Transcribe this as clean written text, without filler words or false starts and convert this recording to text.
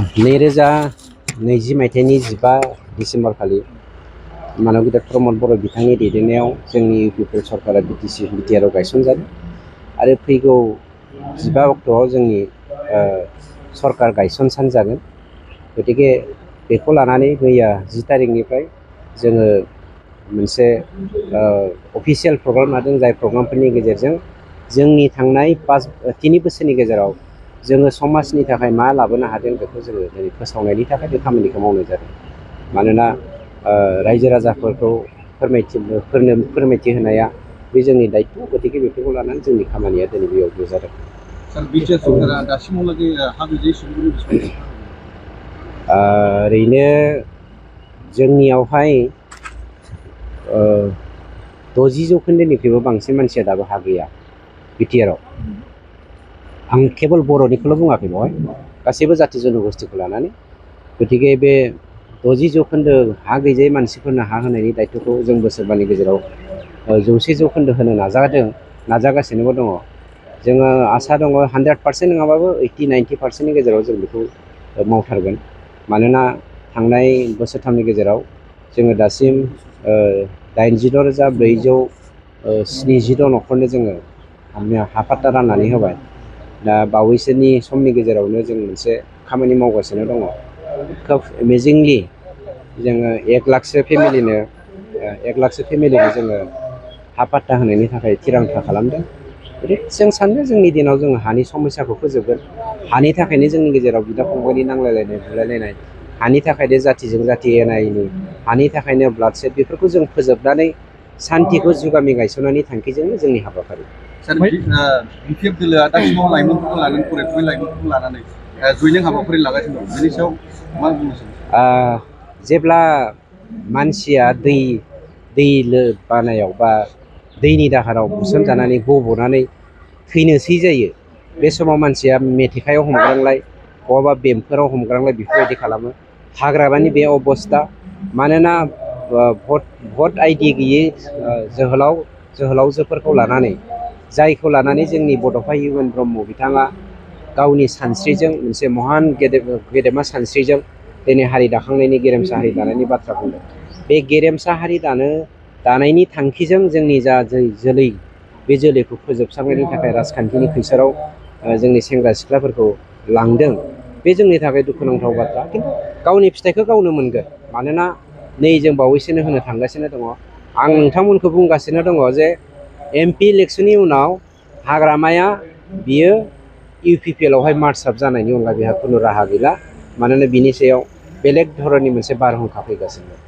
2020 मायथाइनि 15 डिसेम्बर खालि मानव गेदेर प्रमद बर' बिथांनि दैदेननायाव जोंनि इउपिपि सरकारा बिटिआरआव गायसनजादों आरो फैगौ 15 अक्ट'आव जोंनि सरकार गायसन सान जागोन। गतिके बेखौ लानानै मैया 10 तारिखनिफ्राय जोङो मोनसे अफिसियेल प्रग्राम लादों, जाय प्रग्रामफोरनि गेजेरजों जोंनि थांनाय 3 बोसोरनि गेजेराव जोङो समाजनि थाखाय मा लाबोनो हादों बेखौ जोङो दिनै फोसावनायनि थाखाय बे खामानिखौ मावनाय जादों। मानोना रायजो राजाफोरखौ फोरमायथि होनाया बे जोंनि दायथ'। गतिके बेफोरखौ लानानै जोंनि खामानिया दिनै बेयाव जादों। सार, बिटिआर सरकारा दासिमावलागै हा गैयै सुबुंफोरनि बेसेबां ओरैनो जोंनियावहाय 60% बांसिन मानसिया दाबो हा गैया बिटिआरआव। आं केवल बर'निखौल' बुङाखै, बेवहाय गासैबो जाथि जन'गोष्ठीखौ लानानै। गतिके बे 60% हा गैजायै मानसिफोरनो हा होनायनि दायथ'खौ जों बोसोरबानि गेजेराव 100% होनो नाजागासिनोबो दङ। जोङो आसा दङ 100% नङाबाबो 80-90%नि गेजेराव जों बेखौ मावथारगोन। मानोना थांनाय बोसोरथामनि गेजेराव जोङो दासिम 86,470 न'खरनो जोङो हा पाट्टा राननानै होबाय। दा बावैसोनि समनि गेजेरावनो जों मोनसे खामानि मावगासिनो दङ। खोब एमेजिंलि जोङो 1 लाखसो फेमिलिनो जोङो हा पाट्टा होनायनि थाखाय थिरांथा खालामदों। जों सानो जोंनि दिनाव जोङो हानि समस्याखौ फोजोबगोन। हानि थाखायनो जोंनि गेजेराव बिदा-फंबायनि नांलायलायनाय बुलायलायनाय, हानि थाखायनो जाथिजों जाथि एना-एनि, हानि थाखायनो ब्लाड सेड, बेफोरखौ जों फोजोबनानै सान्तिखौ जुगामि गायसननायनि थांखिजोंनो जोंनि हाबाफारि। सार, बिपिएफ दोलोआ दासिमाव लाइमोनफोरखौ लानानै, फरायफुनाय लाइमोनफोरखौ लानानै जयनिं हाबाफारि लागासिनो दं। बेनि सायाव मा बुंनो सानो? जेब्ला मानसिया दै बानायाव बा दैनि दाहाराव बुसोमजानानै गब'नानै थैनोसै जायो, बे समाव मानसिया मेथेखायाव हमग्रांलाय, बहाबा बेमफोराव हमग्रांलाय बेफोरबायदि खालामो। हाग्रामानि बे अबस्था। मानोना भट आइडि गैयै जोहोलावजोफोरखौ लानानै, जायखौ लानानै जोंनि बड'फा इउएन ब्रह्म बिथाङा गावनि सानस्रिजों, मोनसे महान गेदेमा सानस्रिजों दिनै हारि दाखांनायनि, गेरेमसा हारि दानायनि बाथ्रा बुंदों। बे गेरेमसा हारि दानायनि थांखिजों जोंनि जा जोलै, बे जोलैखौ फोजोबस्रांनायनि थाखाय राजखान्थिनि खैसाराव जोंनि सेंग्रा सिख्लाफोरखौ लांदों। बे जोंनि थाखाय दुखुनांथाव बाथ्रा। खिन्थु गावनि फिथाइखौ गावनो मोनगोन। मानोना नै जों बावैसोनो होनो थांगासिनो दङ। आं नोंथांमोनखौ बुंगासिनो दङ जे MP इलेक्सननि उनाव हाग्रामाया बियो इउपिपिएलआवहाय मार्साप जानायनि अनगा बेहा खुनु राहा गैला। मानोना बिनि सायाव बेलेग धरननि मोनसे बारहुंखा फैगासिनो दं।